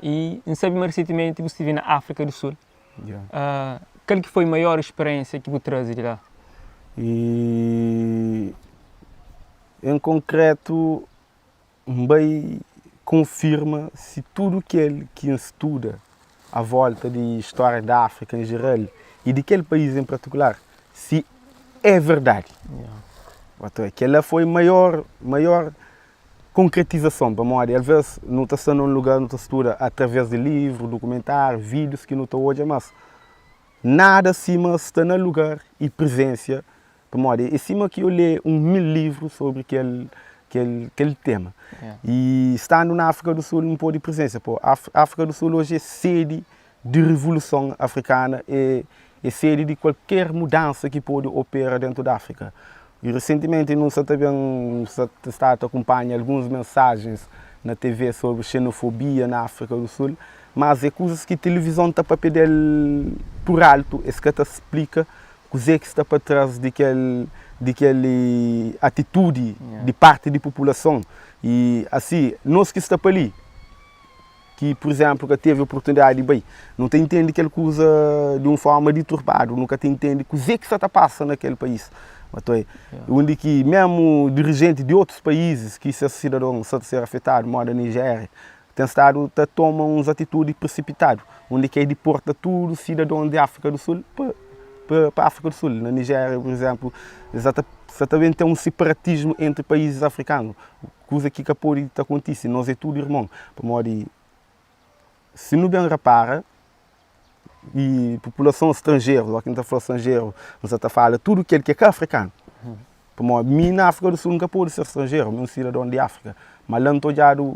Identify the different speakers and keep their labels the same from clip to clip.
Speaker 1: I N sabe ma resentimenti bu stive na Áfrika du Sul. Kal ki foi maior speriénsia ki bu traze di la?
Speaker 2: I en konkretu N bai konfirma si tudu kel ki N studa a volta di stória di Áfrika en jeral i di kel país en partikular si é verdadi. Kel-la foi maior maior konkretizason pamodi alvês nu ta sta na un lugar nu ta studa através di livru, dukumentáriu, vídius ki nu ta odja mas nada sima sta na lugar i prizénsia Pamodi é sima ki eu lê un mil livru sobri kel kel kel tema. I standu na Áfrika du Sul N pode presensia po Áfrika du Sul oji é sedi di revoluson afrikana é é sedi di kualker mudansa ki pode opera dentu di Áfrika. I resentimenti nu sa ta ben sa ta sta ta kunpanha alguns mensajens na TV sobri xenofobia na Áfrika du Sul, mas é kuzas ki tilivizon ta papia del pur altu es ka ta splika Kuzê ki sta pa tras di kel di kel atitudi di parti di populason i asi nos ki sta pa li ki pur izénplu ka tevi oportunidadi di bai nu ta intende kel kuza di un forma diturbadu nu ka ta intende kuzê ki sta ta pasa na kel país undi ki mésmu dirijenti di otus paízis ki ses sidadon sta ta ser afetadu moda Nijéria ten stadu ta toma uns atitudi prisipitadu, undi ki é diporta tudu sidadon di Áfrika du Sul pa pa Áfrika du Sul. Na Nijéria, pur izénplu, es sa ta sa ta ben ten un siparatismu entri paízis afrikanu, kuza ki ka pode ta kontise, nos é tudu irmon, pamodi si nu ben rapara i populason stranjeru, óki N ta fla stranjeru, N sa ta fala tudu kel ki é ka afrikanu, pamodi mi na Áfrika du Sul N ka pode ser stranjeru, mi é un sidadon di Áfrika, ma la N ta odjadu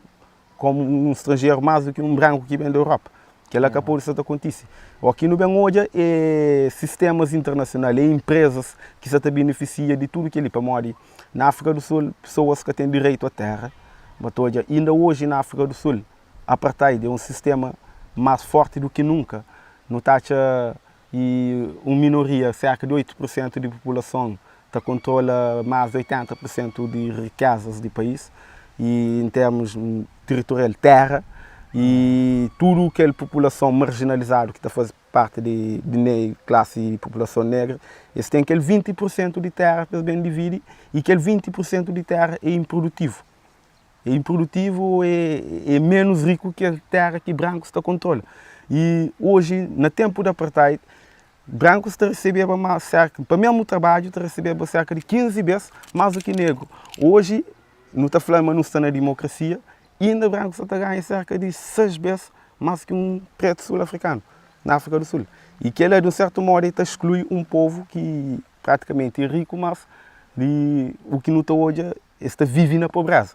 Speaker 2: komu un stranjeru más di ki un branku ki ben di Europa, kel-la ka pode sa ta kontise. Óki nu ben odja é sistemas internasional, é inprezas ki sa ta benefisia di tudu kel-li, pamodi na Áfrika du Sul pesoas ka ten direitu a téra, bu ta odja inda oji na Áfrika du Sul Apartheid é un sistema más fórti du ki nunka. Nu ta atxa i un minoria, serka di 8 pur sentu di populason, ta kontrola más di 80 pur sentu di rikezas di país i en termus teritorial, téra, i tudu kel populason marjinalizadu ki ta faze parti di di klasi di populason negra, es ten kel 20 pur sentu di téra pa es ben dividi i kel 20 pur sentu di téra é inprodutivu. É inprodutivu, é é menus riku ki kel téra ki brankus ta kontrola. I oji, na ténpu di apartheid, brankus ta resebeba más serka, pa mésmu trabadju ta resebeba serka di 15 bês más di ki negru. Oji, nu ta fla ma nu sta na dimokrasia, inda brankus sa ta ganha serka di 6 bês más ki un pretu sul-afrikanu na Áfrika du Sul. I kel-la, di un sertu modu, ta sklui un povu ki pratikamenti é riku, mas di u ki nu ta odja Es ta vive na pobreza.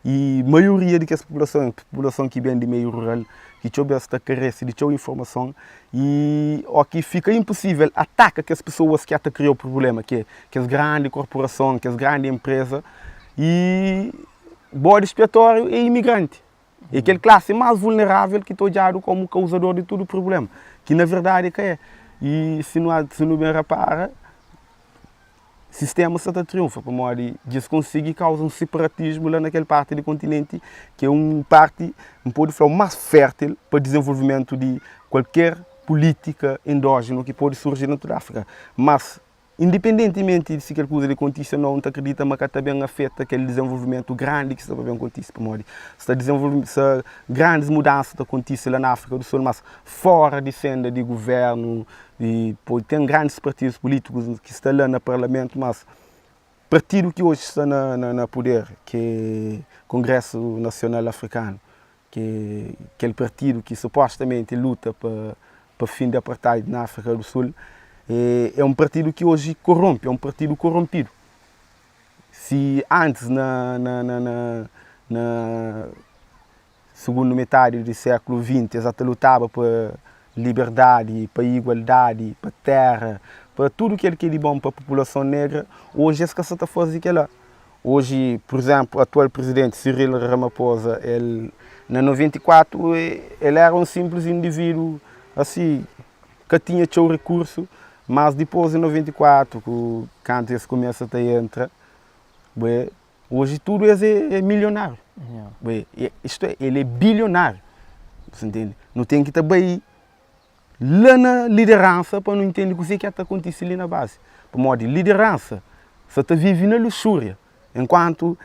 Speaker 2: I maioria di kes populason é populason ki ben di meiu rural, ki txeu bes ta karese di txeu informason i o ki fika inposível ataka kes pesoas ki ata kria prubléma, ki é kes grandi korporason, kes grandi enpreza i bodi spiatóriu é imigranti. É kel klasi más vulnerável ki ta odjadu kómu kauzador di tudu prubléma, ki na verdadi ka é. I si nu si nu ben rapara, sistéma sta ta triunfa pamodi dja es konsigi kauza un siparatismu la na kel parti di kontinenti ki é un parti, N pode fla, más fértil pa dizenvolvimentu di kualker pulítika endójenu ki pode surji na tudu Áfrika. Mas, indipendentimenti di si kel kuza li kontise ô nau, N ta kridita ma ka ta ben afeta kel dizenvolvimentu grandi ki sta pa ben kontise pamodi sta dizenvolvi, sta grandis mudansa ta kontise la na Áfrika du Sul, mas fóra di senda di guvérnu E pode ten grandis partidus pulítikus ki sta la na parlamentu, mas partidu ki oji sta na na na puder, ki é Kongrésu Nasional Afrikanu, ki é kel partidu ki supostamenti luta pa pa fin di apartheid na Áfrika du Sul, é é un partidu ki oji koronpi, é un partidu koronpidu. Si antis na na na na na Sugundu metadi di séklu 20, es ta lutaba pa liberdadi, pa igualdadi, pa téra, pa tudu kel ki é di bon pa populason negra. Oji es ka sa ta faze kel-la. Oji, pur izénplu, atual prizidenti Cyril Ramaphosa, el na 94 el éra un sinplis indivídu asi, ka tinha txeu rikursu, mas dipôs di 94, ku kantu es kumesa ta entra, Oji tudu es é milionáriu. Istu é, el é bilionáriu. Bu ntende? Nu ten ki ta bai la na lideransa pa nu ntende kuzê ki ta kontise li na bazi. Pamodi lideransa sa ta vive na luxúria, enkuantu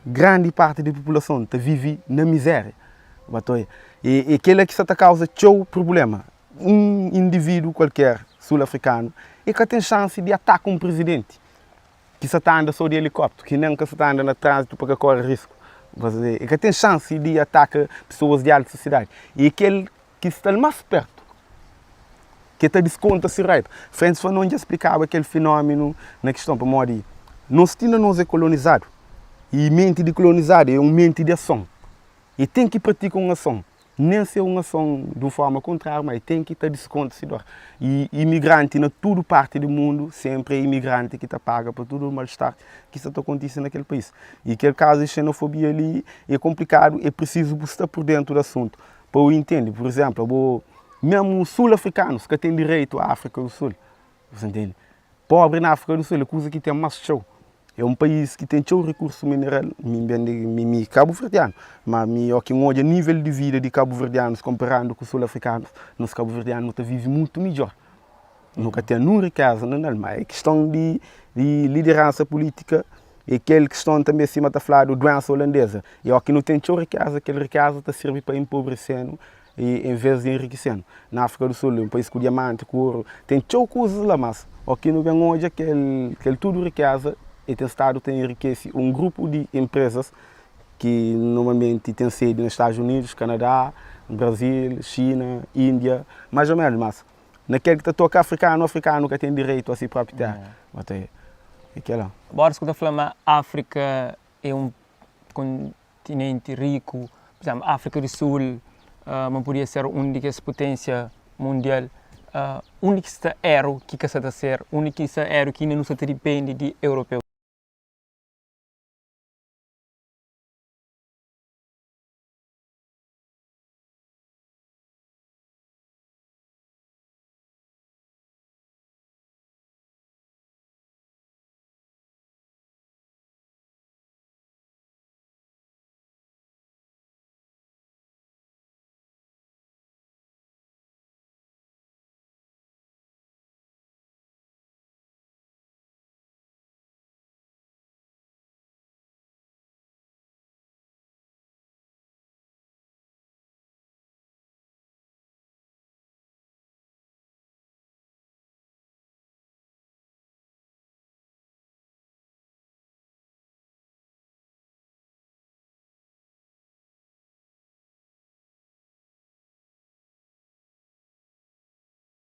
Speaker 2: grandi parti di populason ta vive na mizéria. Bu ta oia? E kila ki sa ta kauza txeu prubléma. Un indivídu kualker sul-afrikanu e ka ten xansi di ataka un prizidenti ki sa ta anda so di elikópteru, ki nen ka sa ta anda na tránzitu pa ka kóre risku. E ka ten xansi di ataka pesoas di altu sosiedadi. E kel ki sta-l más pértu ki ta diskonta si raiba. Frantz Fanon dja splikaba kel finómenu na kiston pamodi nos ti na nos é kolonizadu i menti di kolonizadu é un menti di ason. E ten ki pratika un ason Nen si é un ason di un forma kontráriu, ma e ten ki ta diskonta si dor. I imigranti na tudu parti di mundu, senpri é imigranti ki ta paga pa tudu mal-star ki sta ta kontise na kel país. I kel kazu di xenofobia li é konplikadu, é prisizu bu sta pur dentu di asuntu pa bu intende. Pur izénplu, abo, mésmu sul-afrikanus ka ten direitu a Áfrika du Sul, bu sta ntende? Pobri na Áfrika du Sul é kuza ki ten más txeu. É un país ki ten txeu rikursu mineral, mi N ben di, mi kabuverdianu, ma mi óki N odja nível di vida di kabuverdianus konparandu ku sul-afrikanus, nos kabuverdianu nu ta vive mutu midjór. Nu ka ten nun rikéza na nal, ma é kiston di lideransa pulítika, é kel kiston tanbe sima ta fladu duénsa olandeza, é óki nu ten txeu rikéza, kel rikéza ta sirbi pa enpobrese-nu i en vez di enrikise-nu. Na Áfrika du Sul, un país ku diamanti, ku oru, ten txeu kuzas la, mas o ki nu ben odja kel kel tudu rikeza e ten stadu ta enrikese un grupu di enprezas ki normalmenti ten sedi na Stadus Unidus, Kanadá, Brazil, Xina, Índia, mais o menus, mas na kel ki ta toka afrikanu, afrikanu ka ten direitu a si propi tera. Ba ta é kela.
Speaker 1: Boris ku ta fla ma Áfrika é un kontinenti riku, pur izénplu, Áfrika di Sul ma podia ser un di kes puténsia mundial, undi ki sta éru ki ka sa ta ser, undi ki sta éru ki inda nu sa ta dipende di europeu?